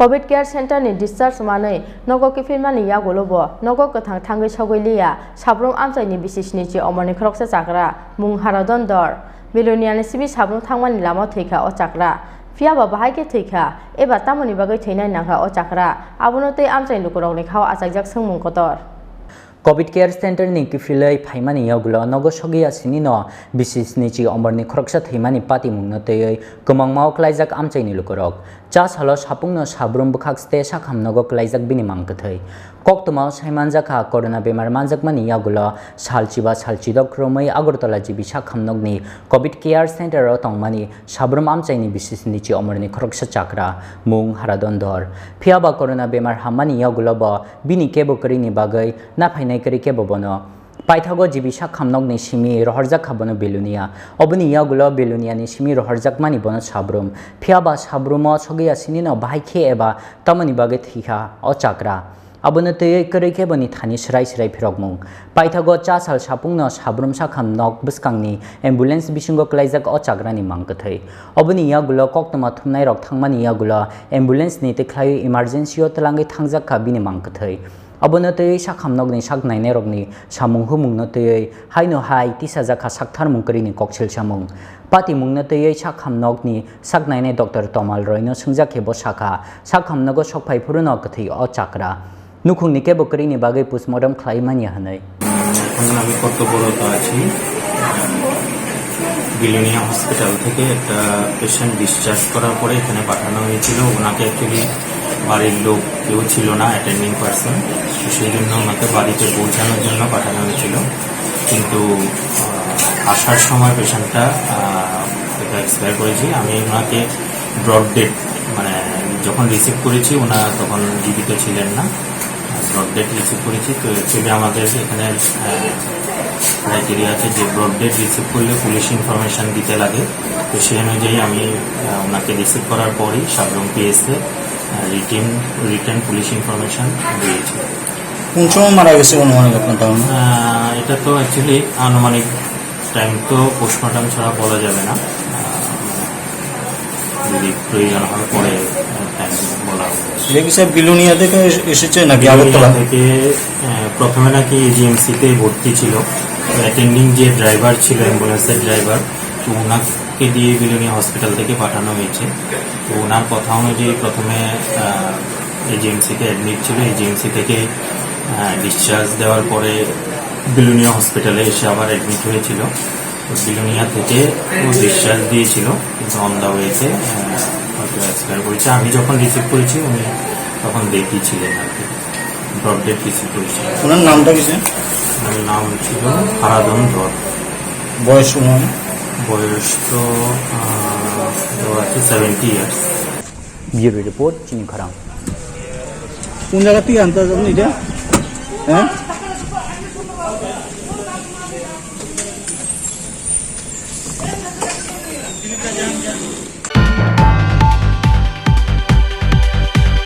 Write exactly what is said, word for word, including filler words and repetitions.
Covid Care Center ni discharge manwi nogo kiphilmani yagulo bo nogo kwthang thangwi sogwi liya Sabrum amchaini bisi snichi omorni khoroksa chakra, mung Haradon Dor. Biloniani simi Sabrum thangmani lama thwikha o chakra. Phiyaba bahai khe thwikha, eba tamoni bagwi thwinai nangkha o chakra? Abono tei amchaini lukurokni khao achakjak swngmung kotor. Covid Care Center ni kiphilwi phaimani yagulo nogo sogwi ya sini no bisi snichi omorni khoroksa thwimani patimungno twiwi kwmangma o klaijak amchaini lukurok. Cha salo sapungno Sabrum bwkhak ste sakhamnogo klaijak bini mang kwthwi. Koktwmao sai manjakha, corona bemar manjakmani yagulo sal chiba sal chidok romwi Agartala G B sakhamnokni Covid Care Center o tongmani Sabrum amchaini bisi snichi omorni khoroksa chakra, mung Haradon Dor. Phiyaba corona bemar hammani yagulo bo bini kebo kwrwini bagwi naphainai kwrwi kebo bono. Paithago G B sakhamnokni simi rohorjak kha bono Belonia. Oboni yagulo Beloniani simi rohorjakmani bono Sabrum. Phiyaba Sabrumo sogwi ya sinino bahai khe eba tamoni bagwi thwikha o chakra? Abono twiwi kwrwi khe boni thani swrai swrai phirokmung. Paithago cha sal sapungno Sabrum sakhamnok bwskangni ambulance bisingo klaijak o chakrani mang kwthwi. Oboni yagulo koktwma thumnairok thangmani yagulo ambulance ni twkhlaiwi emergency o twlangwi thangjak kha bini mang kwthwi. Abono twiwi sakhamnokni sak nainairokni samung humungno twiwi haino hai tisajak kha saktharmung kwrwini koksil samung. Patimungno twiwi sakhamnokni sak nainai Doctor Tomal Roino swngjak khe bo sakha, sakhamnogo sokphai phuruno kwthwi o chakra. Nukhungni kebo kwrwini bagwi postmortem khlai manya hwnwi. এখন আমি কর্তব্যরত আছি। বিলোনিয়া হসপিটাল থেকে একটা patient discharge করার পরে এখানে পাঠানো হয়েছিল। ওনাকে অ্যাকচুয়ালি বাড়ির লোক কেউ ছিল না, অ্যাটেন্ডিং পার্সন, তো সেই জন্য ওনাকে বাড়িতে পৌঁছানোর জন্য পাঠানো হয়েছিল। কিন্তু আহ, আসার সময় পেশেন্টটা আহ, এটা এক্সপায়ার করেছে। আমি ওনাকে ব্রড ডেথ, মানে, যখন রিসিভ করেছি ওনার তখন জীবিত ছিলেন না, ব্রড ডেথ রিসিভ করেছি। তো অ্যাকচুয়ালি আমাদের এখানে ক্রাইটেরিয়া আছে যে ব্রড ডেথ রিসিভ করলে পুলিশ ইনফরমেশন দিতে লাগে। তো সেই অনুযায়ী আমি আহ, ওনাকে রিসিভ করার পরই সাবরুম পিএসএ রিটেন রিটেন পুলিশ ইনফরমেশন দিয়েছি। কোন সময় মারা গেছে অনুমানিক আপনার ধারণা? আহ, এটা তো অ্যাকচুয়ালি আনুমানিক টাইম তো পোস্টমর্টম ছাড়া বলা যাবে না। আহ, যদি প্রয়োজন হয় পরে টাইম বলা হবে। এটা কি স্যার বিলোনিয়া থেকে এস-, এসেছে নাকি বিলোনিয়া আগরতলা? থেকে, আহ, প্রথমে নাকি এজিএমসি তে ভর্তি ছিল, তো অ্যাটেন্ডিং যে ড্রাইভার ছিল, অ্যাম্বুলেন্সের ড্রাইভার, তো ওনাকে দিয়ে বিলোনিয়া হসপিটাল থেকে পাঠানো হয়েছে। তো ওনার কথা অনুযায়ী প্রথমে, আহ, এজিএমসি তে অ্যাডমিট ছিল, এজিএমসি থেকে, আহ, ডিসচার্জ দেওয়ার পরে বিলোনিয়া হসপিটালে এসে আবার অ্যাডমিট হয়েছিল। তো বিলোনিয়া থেকে ও ডিসচার্জ দিয়েছিল, কিন্তু অন দ্য ওয়েতে, আহ, হয়তো এক্সপায়ার করেছে। আমি যখন রিসিভ করেছি, উনি তখন ডেথই ছিলেন আর কি, ব্রড ডেথ রিসিভ করেছিলেন। ওনার নামটা কি স্যার? ওনার নাম ছিল হারাধন ধর। বয়স অনুমানিক? বয়স তো, আহ, ধরো আছে seventy years. Bureau report, Chini Khorang. কোন জায়গা থেকে আনতে আসবেন এটা? হ্যাঁ?